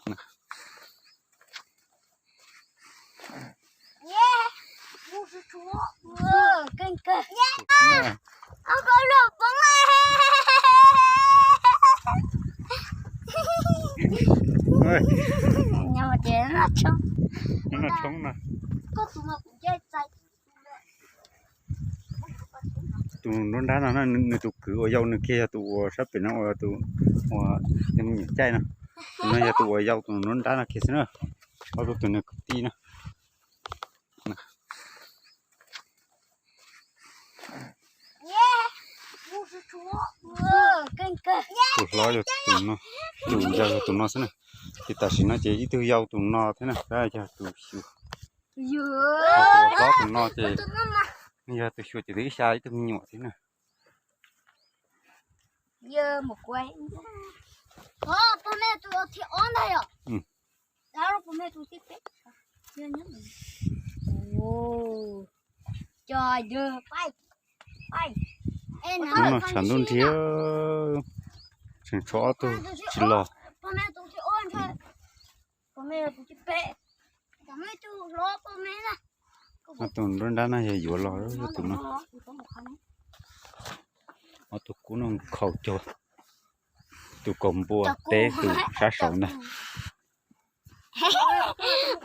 Noj tshoob na. Tus nruab nrab no, nws tus kwv uas yau nws kiag yog tus uas sab pem no uas tus uas me nyuam caij no. Tus no yog tus uas yau tus nruab nrab no kiag xwb na. Ob tug tus nws kwv tij na. Tus hlob yog tus no, tus yau yog tus no xwb na. Ces tam sim no ces ib tug yau tus no thiab na, yog tus xyuas. Tus hlob tus no ces yog tus xyuas ces tus ib xya ib tug me nyuam thiab na. Tus no tshav ntuj nrhiav, tseem tshuav ob tug tsis los. Ob tug nruab nrab no yog yuav los, tus no. Ob tug kub no khaus cog, tus kaus npua teb tus sab saud ntag.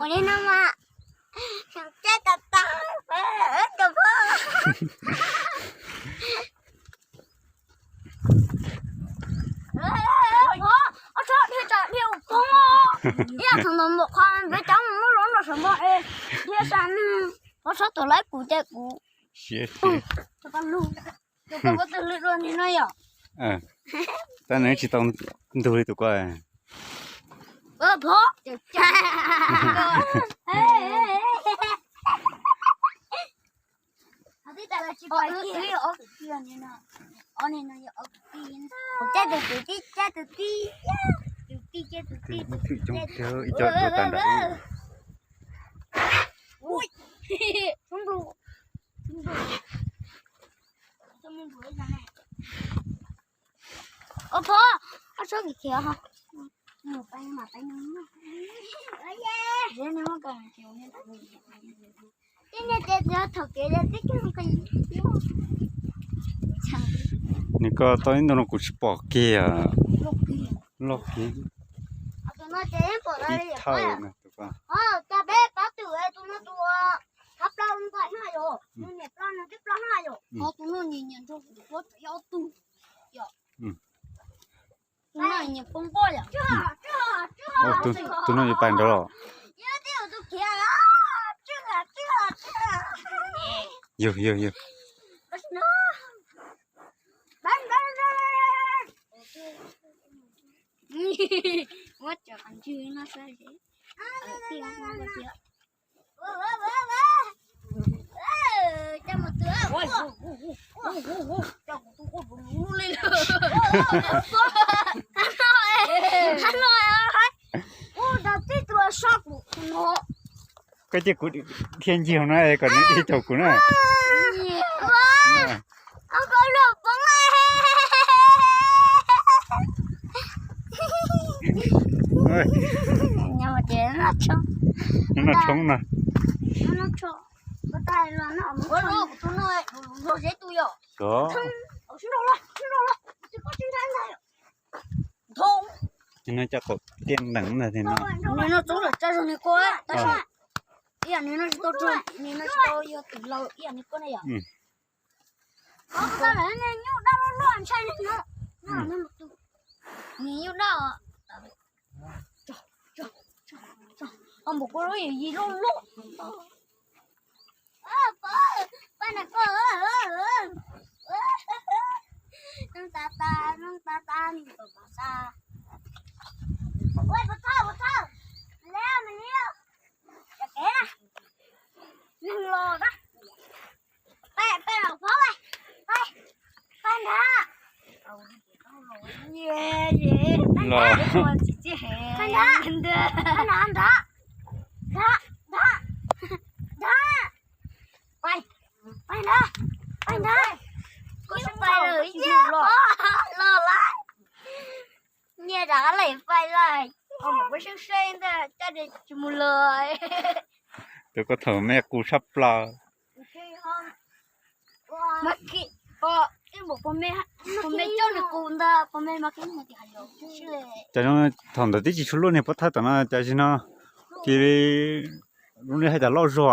Ua li no mas, tseem cai tas tas, tus pog. Ob tsob dhia tsam dhia ua poob, ib yam thaum ntawd npaum qhov peb cov mus lub lub nram saum npoo es dhia sas, ob tsob tuam laib kuv ces kuv. Siab siab. Tus pog twg lwm dua ntawm no yom? Tab nws tsis tau ntug li tus ko. Pog. Cab tus tij, cab tus tij, tus tij cab tus tij, tus tij cab tus tij. Ib co tuag tag nrho. Ua pog, ob tsob khiav khiav ho. Nws ko tau ib ntu no kuv tsis pom kiag. Loj kiag. Ib thawj na tus ko. Tus no yuav pais nrad los? Yog yog yog. Koj cia kuv dhia ncig no kom nws dhia caum kuv na. Noj tshoob na. Koj no coj qaum tiaj ntees ntag no. Nws no txob lawm tsa zog nws kua tab sis ib yam nws no tsis tau tsuag, nws no tsis tau yog twm laus ib yam nws kua na yom. Nws nyuj daj. Os, npaum kua lub yim loj loj. Pab na koj, noj tas tas, noj tas tas, nws tus pom sab. Ua, puas txog, puas txog? Lawm, me niam. Nws los na. Peb, peb los phob, peb, peb nrad. Los. Peb nrad, peb nrad, nrad, nrad, nrad. Peb, peb nrad, peb nrad. Kuv tsis pais lawm, los lawm. Nyias rov qab los pais lawm. Tus ko thaum me qus tshaj plaws. Cov no thaum ntawd twb tsis tshua luaj niag pob thawj tom no, cas zaum no cia li lub niag hais tias loj zog.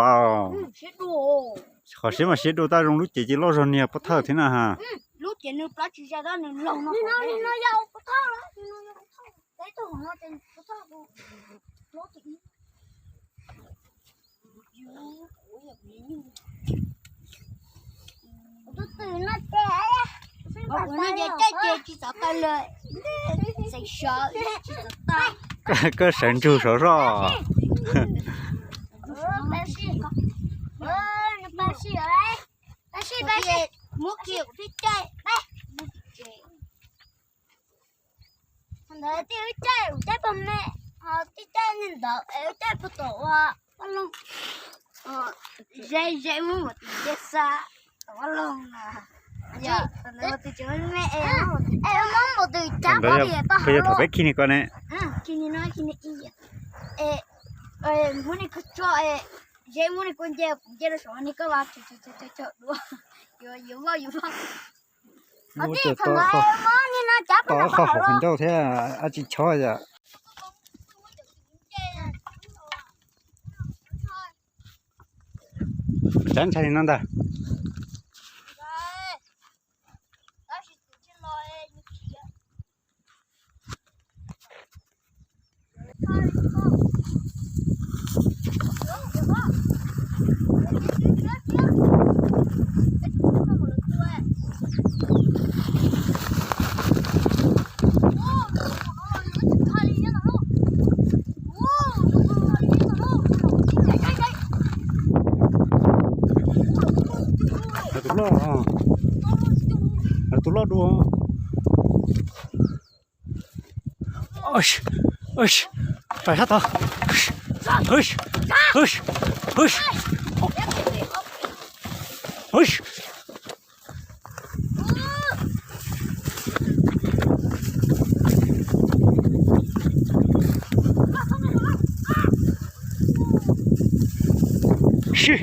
Qhov siab mas siab dua, tab zoo lub cev ces loj zog niag pob thawj thiab na ha. Koj sawv ntsug saud soj. Ntawd tij wb caij, wb caij pog me, ho tij caij niag ntawd es wb caij pog tom ua vaj loog. Ze ze muab mus tis nce xa tom vaj loog na. Tus ntawd yog thaum peb khi niag ko ne. Muab niag kua tso, Ze muab niag kua nce, kuv nce rau saum niag koj los, dua, yuav voj yuav voj. Ua cas tau qhov ncauj thiab, ab tsis chob yom. Tsav ntshai li no ntag. Tus loj, tus loj dua. Pais sab tod. Sib.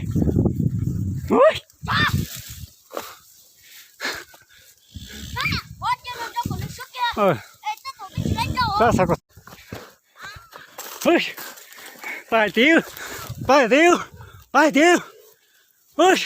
Pab hais tias, pab hais tias, pab hais tias. Xyov.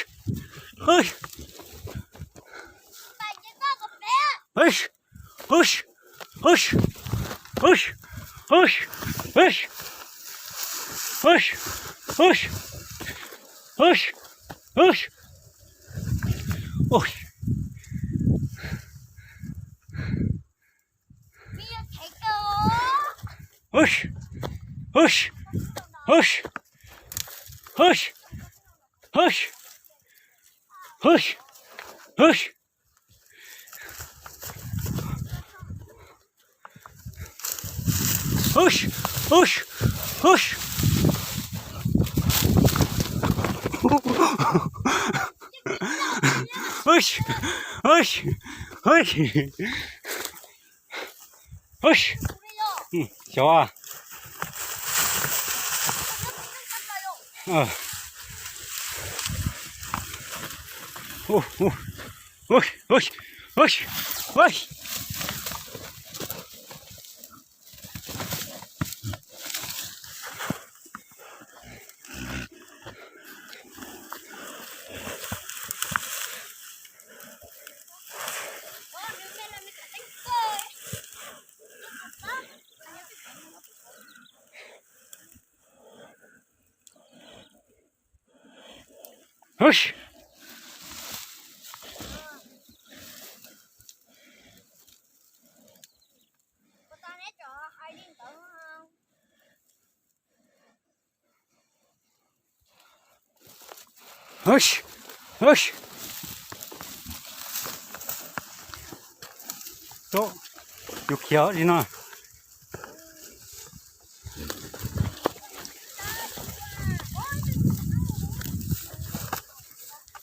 Yuav khiav li no.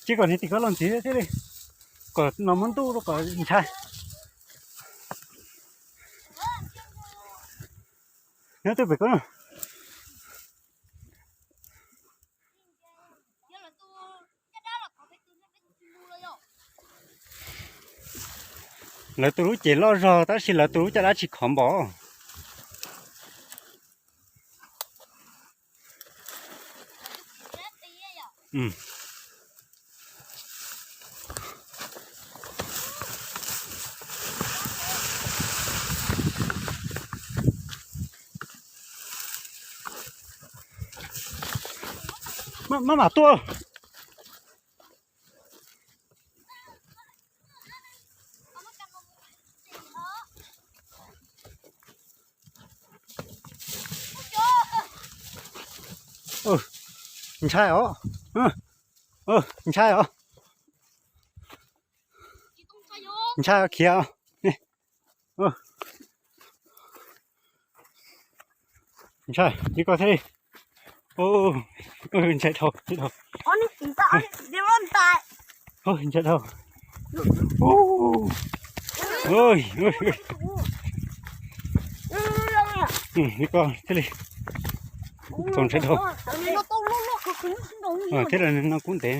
Cia kom niag tim ko los ntxiv thiaj li, kom no muab ntuj rau kom ntshai. Nyob twg pem koj na. Lawv tus lub ces loj zog tab sis lawv tus lub caj dab tsis khov npaum. Maj mam tuaj. Ntshai os. Ntshai os. Ntshai khiav. Ntshai li ko thiaj li. Ntshai dhau, ntshai dhau. Ntshai dhau. Li ko thiaj li. Txaus ntshai dhau. Thiab no kub ntev.